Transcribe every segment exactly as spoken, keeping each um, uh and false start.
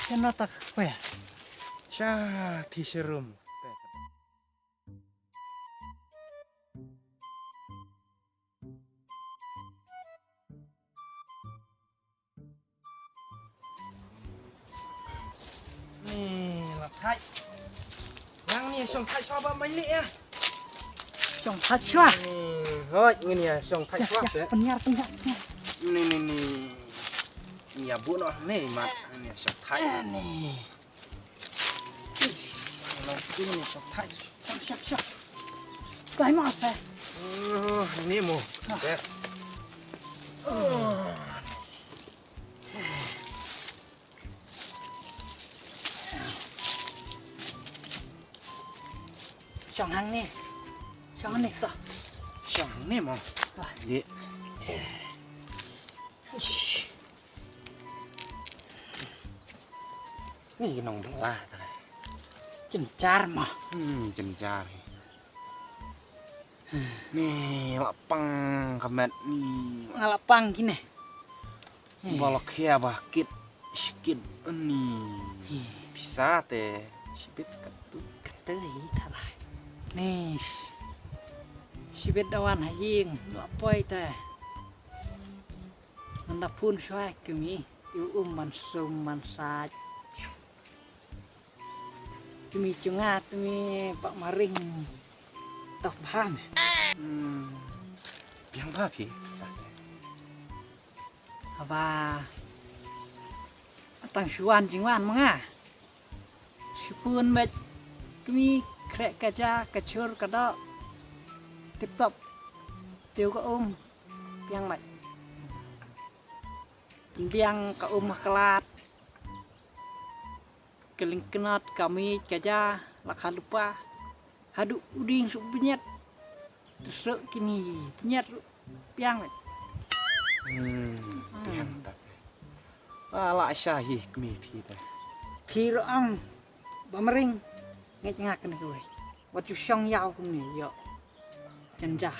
Kena tak kwe. Sha ti serum. Ni la thait. Nang ni shong thait shuwa ba mai ni ya. Shong thait shuwa. Ni hoi ngin ya shong thait shuwa. Pynhiar pynhiar pynhiar. Ni ni ni. Ni ya bu noh ni mat ni shong thait. Ni. Ni shong thait. Shong shong shong. Kai ma sa. Ni mo. Best. Shong hang ni. Shong ni to. Shong ni mo. Di. Ni nong bela ta. Jenjar mo. Hmm, jenjar. Ni lapang kamet ni. Ngalapang kine. Balok ya bah kit. Shikit ni. Pisa te shibit katu. Katu hi tharai. Ni. Shibit dawan haying lapoi te. Nanda pun shwai kemi. Tiu um man sum man saj. Kemi chunga temi pak maring. Toh bham. Hmm. Biang ba phi. Aba. Tang shuan jingwan manga. Shipun met kemi krek kaja kachur kadok. Tip top. Tiu ka um. Biang met. Biang ka um ka lat. Ka lyngknat ka miej ka ja la ka lypa. Haduh u dieng suk bniat. Te suk kini bniat suk piang. Hmm, piang ta. Ah, la sha hi kmie phi ta. Phi ruh ong ba mring. Ngeit nga kane kawei. Wat ju shong ïaw kumne ïoh. Jan ja.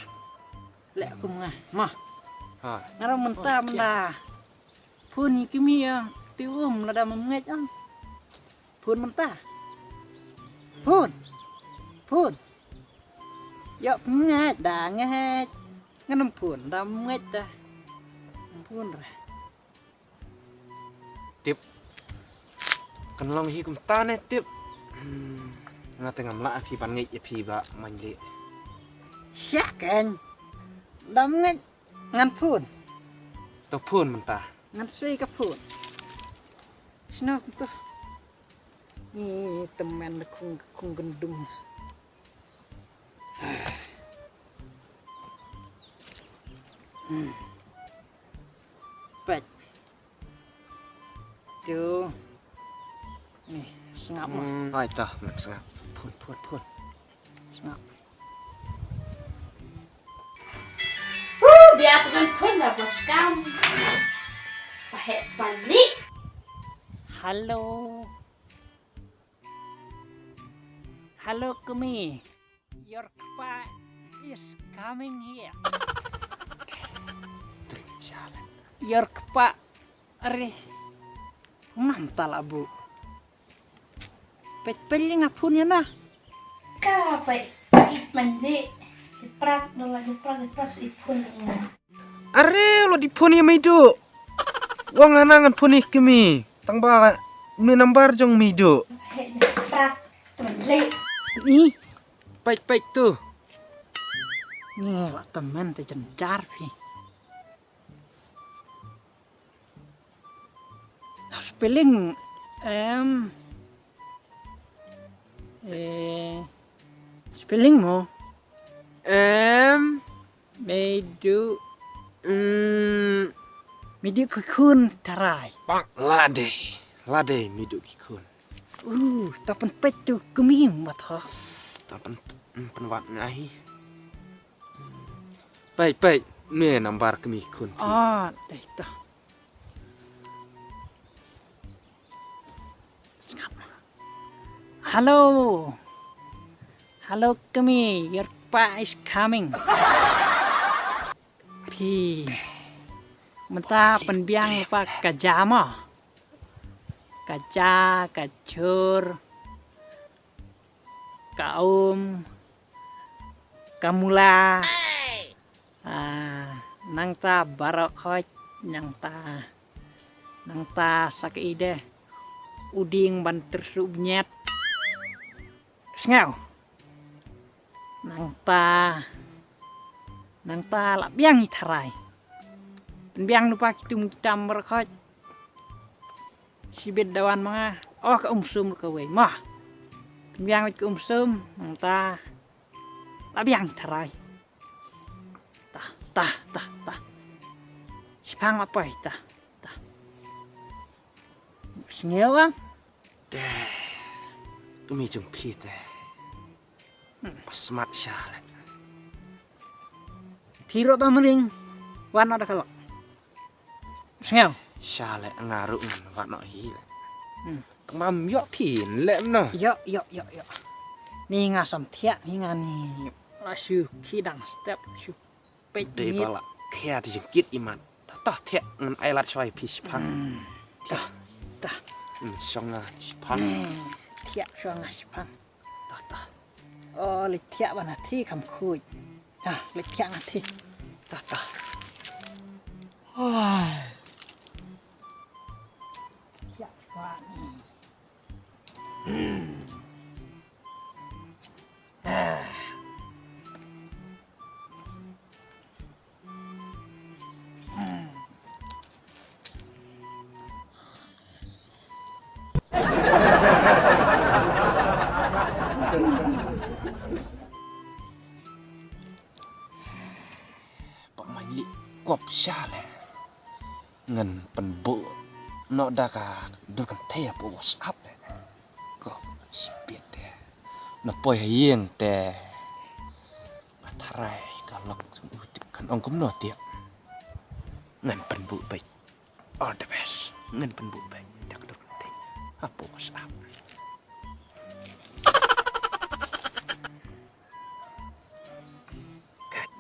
Leh kum nga. Mah. Ha. Nga ruh mynta mynta. Phone ïa kmie ïa. Te um lada mem ngeit ong. Phone mynta. Phone. Phone. Ïoh phi ngeit da ngeit. Ngan em phone da mem ngeit da. Phone re. Tip. Kan long hi kumta ne tip. Hmm. Nga te ngam lah phi ban ngeit ïa phi ba man leh. Sha kan. Da mem ngeit. Ngan phone. To phone mynta. Ngan sei ka phone. Sno to. Ni temen le khung khung gendum. Hmm. Pet. Tu. Ni, sngap mah. Hmm, ai tah, man sngap. Phone, phone, phone. Sngap. Huh, dia tu kan phone dah buat kam. Pahek balik. Hello. Hello, kmie. Your kpa is coming here. Your kpa, are, nam tala bu. Pet pet nga phone ïa na. Ka pet it mandi. Jeprak dola jeprak jeprak si phone nga. Are lo di phone ïa Meidu. Wang hana ngan phone ïa kmie. Tang ba me number jong Meidu. He jeprak temen le. Ni. Pek pek tu. Ni la temen te jendar phi. Spelling em eh spelling mo. Em. Meidu. Mm. Meidu ki khun tharai. Lade. Lade meidu ki khun. Uh, ta pynpeit tu kmie wat ha. Ta pyn pynwat nga hi. Peit peit me number kmie ki khun. Ah, dei ta. Hello. Hello, kmie, your pa is coming. Ki. Mynta pynbiang lypa ka ja mo. Ka ja, ka jhur, ka um, ka mula. Ah, nangta baroh khoit, nangta, nangta sa kaei de. U dieng ban tyrsuh bniat. Sngew. Nangta, nangta la biang i tharai. Pynbiang lypa ki tum ki tam baroh khoit. Shibit da wan ma nga. Oh, ka um sum ka wei. Mo. Pynbiang ka um sum. Nangta la biang i tharai. Tah, tah, tah, tah. Shiphang la poi, tah, tah. Sngew bang. Te. Kmie jong phi te. Ba smat sha leh. Phi ruh ba mring. Wan noh da ka lok. Sngew. Sha leh, nga ruh ngan wan noh hi leh. Hmm. Tang ba ym ïoh phi leh, no. Ïoh, ïoh, ïoh, ïoh. Ni nga sam thiah, ni nga ni. La shu khie dang step, shu peit. Dei ba la khia te jingkit imat. Tah, tah, thiah, ngan ai lad shuwa ïa phi shiphang. Hmm. Tah, tah. Hmm, shong nga shiphang. Hmm. Thiah shuwa nga shiphang. Tah, tah. Oh, leit thiah ban ha thi kham khuid. Tah, leit thiah nga thi. Tah, tah. Ai. Thiah shuwa ni. Ah. Bah Maili, kop sha leh. Ngan pynbuh noh da ka dur kynthei hapoh WhatsApp leh. Kop shibit te. Na poi ha ïing te. Ba tharai ka lok u tip kan ong kumno te. Ngan pynbuh beit. All the best. Ngan pynbuh beit da ka dur kynthei hapoh WhatsApp.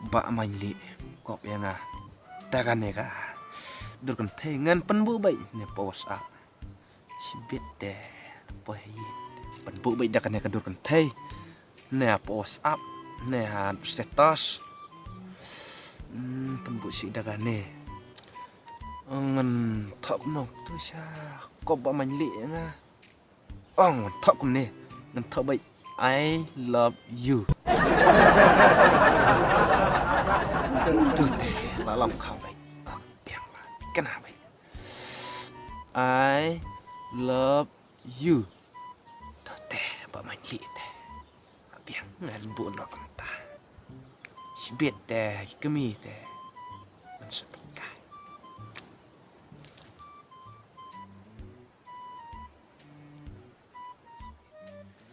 Bah Maili, kop ïa nga. Da kane ka dur kynthei ngan pynbuh beit ne hapoh WhatsApp. Shibit te, poi ha ïing. Pynbuh beit da kane ka dur kynthei ne hapoh WhatsApp, ne ha status. Hmm, pynbuh sih da kane. Ngan thoh kumno tu sha kop Bah Maili ïa nga. Ong, ngan thoh kumne. Ngan thoh beit, "I love you." Tu te, la lam khaw beit. Ong, biang beit. Kane beit. "I love you." Tu te, Bah Maili te. Biang, ngan buh noh kumta. Shibit te, kmie te. Ngan sa pynkai.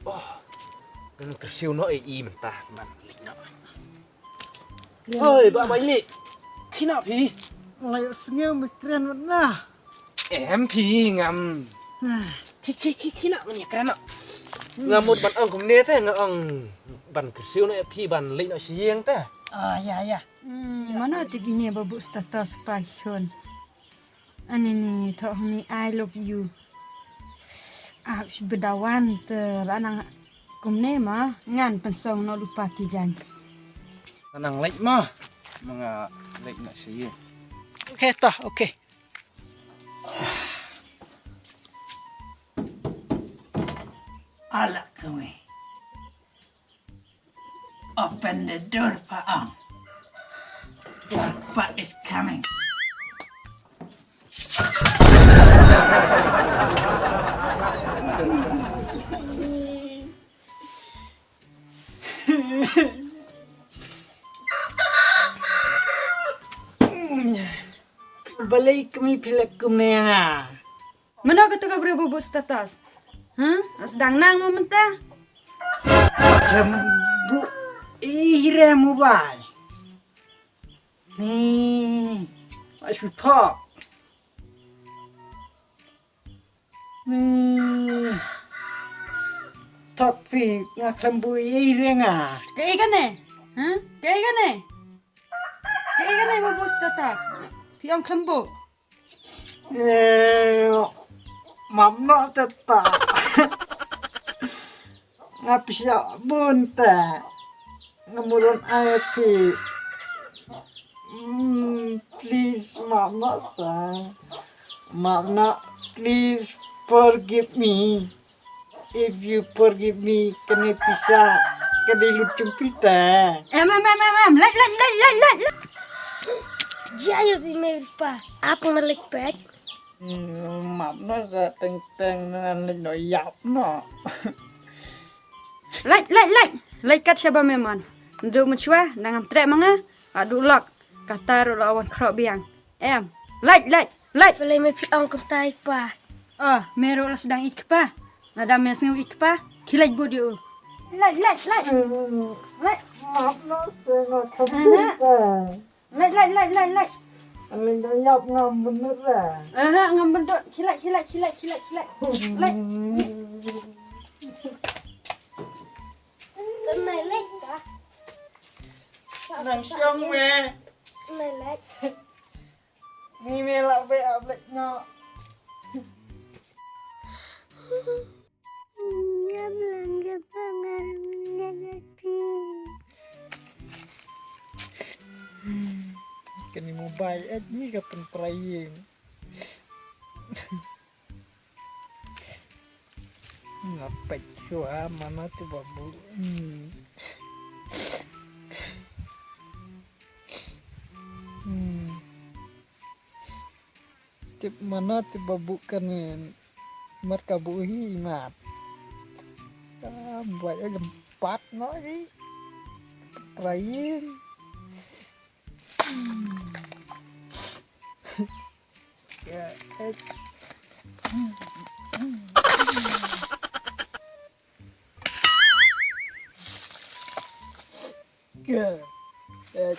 Oh, ngan kyrsiew noh ïa i mynta ban leit noh. Hoi, Bah Maili. Khie noh phi. Nga la ïohsngew me kren wat na. Em phi ngam. Ah. Khie, khie, khie, khie noh, ngan ïakren noh. Hmm. Nga mut ban ong kumne te, nga ong ban kyrsiew noh ïa phi ban leit noh sha ïing te. Ah, ïa, ïa. Hmm, mano te phi ne ba buh status pa khun. Ani ni thoh ni I love you. Ap shi bedawan te ranang kumne ma ngan pensong no lupa ki jan. Ranang leit ma. Ma nga leit na sha ïing. Okay ta, okay. Ala kami. Open the door, Paang. Jackpot is coming. Balei kami pilak kumne nga? Mano kata ka briew ba buh status? Ha? Sdang nang mo mynta? Khlem buh ïa i re mobile. Ni, ma shu thok. Ni, thok phi nga khlem buh ïa i re nga. Kaei kane? Ha? Kaei kane? Te ïa kane ba bus tatas. Phi ong khlem buk. Eh, map noh teta. Nga pisa bun te. Nga murun ai phi. Hmm, please, map noh te. Map noh, please forgive me. If you forgive me, kane pisa ka dei lut jong phi te. Em, em, em, em, em. Lait, lait, lait, lait, lait, lait. Jia yo si me pa. Ap nga lek pek. Hmm, map noh sa teng teng ngan lek no yap noh. Lait, lait, lait. Lait kat shaba me man. Ndu machwa, nangam trek manga. Adu lak. Kata ru la wan khrok biang. Em. Lait, lait, lait. Pale me phi ong kumtai pa. Ah, me ru la sedang ik pa. Nada me sngew ik pa. Khilait bud yu. Lait, lait, lait. Lait. Map noh te nga Aha. Lait, lait, lait, lait, lait. Lait, lait, lait, ngam bendut lah. Aha, ngam bendut. Khilait, khilait, khilait, khilait, khilait. Lait. Kena lait ka. Nang siang me. Kena lait. Ni me lah be ablek no. Ngam lang ka pangar menyayangi. Kani mobile eh ni ka pynpraying. Ngapet shuwa mana tu babu. Hmm. Hmm. Tip mana tip babu kan ni. Mat ka bu hi mat. Ah, buat aja empat no hi. Lain. Ya, eh. Ke. Eh.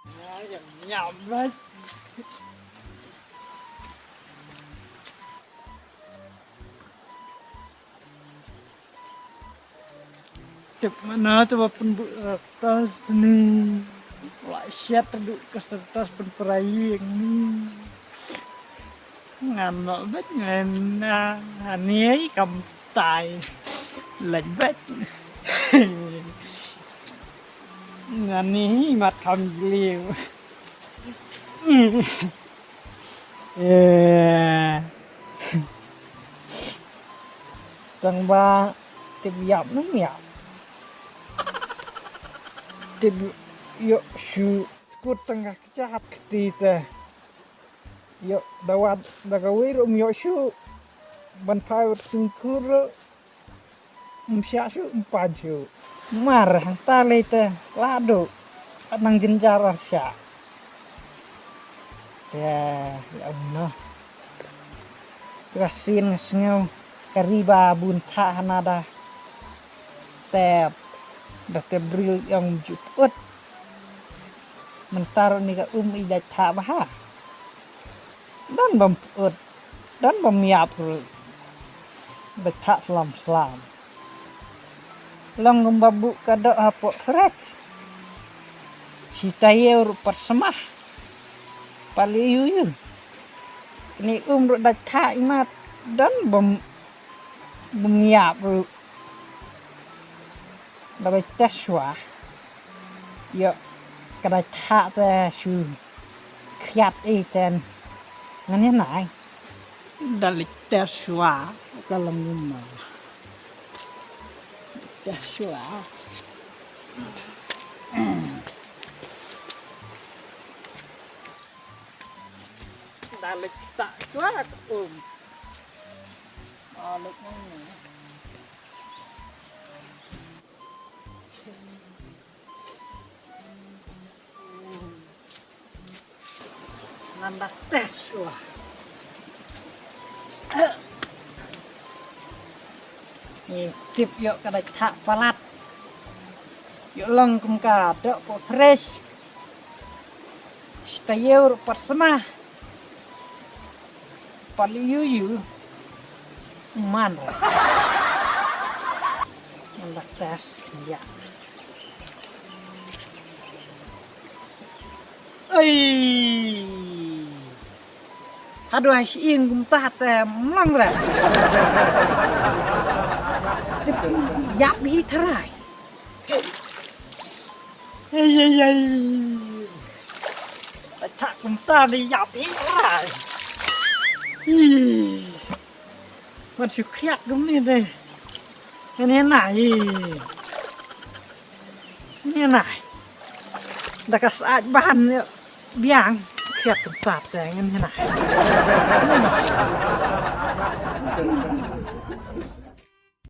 Nyam, nyam, nyam. Tip mana tu ba pynbuk ratas ni. La siat tu ka ratas pynprai ni. Ngan noh bet ngan, ah, ani ai kam tai. Lek bet. Ngan ni mat kam jliu. Eh. Tang ba tip ïap nang ïap. Tip ïoh shu kut tang ka kjat kti te. Ïoh da wat da kawei ruh ym ïoh shuh. Ban phai wat sngewkhur ruh ym shah shuh, ym pan shuh. Mar hangta lei te la duh. Nang jynjar ar shah. Te ïa um noh. Te ka sien nga sngew ka ri ba bun thah hana da. Te da te briew ïong ju put. Mynta ruh ni ka um i dait thah bha. Don bym put, don bym ïap ruh. Dait thah slam slam. Long kumba buh ka doh hapoh frek. Shi taïew ruh pat smah. Pali yu yu. Ni um ruh dait thah imat. Don bym, bym ïap ruh. Da bai test shuwa. Ïoh ka dait thah te shu khriat ei ten. Ngan ïa nai. Da leit test shuwa ka long ma. Test shuwa. Da leit tah shuwa ka um. Da leit ma. Ngan da test shuwa. Ni tip ïoh ka dait thah palat. Ïoh long kum ka doh poh fresh. Shi taïew ruh pat smah. Pali yu yu. Man ra. Ngan da test ïa. Ei. Haduh ai shi ing kumta te mlang re. Yap hi tharai. Ei ei ei. Ai thak kumta ni yap hi tharai. Ih. Wan shu khiak kum ni de. Ini nai. Ini nai. Da ka sait ban biang khiak kum sat de ini nai. Ini nai.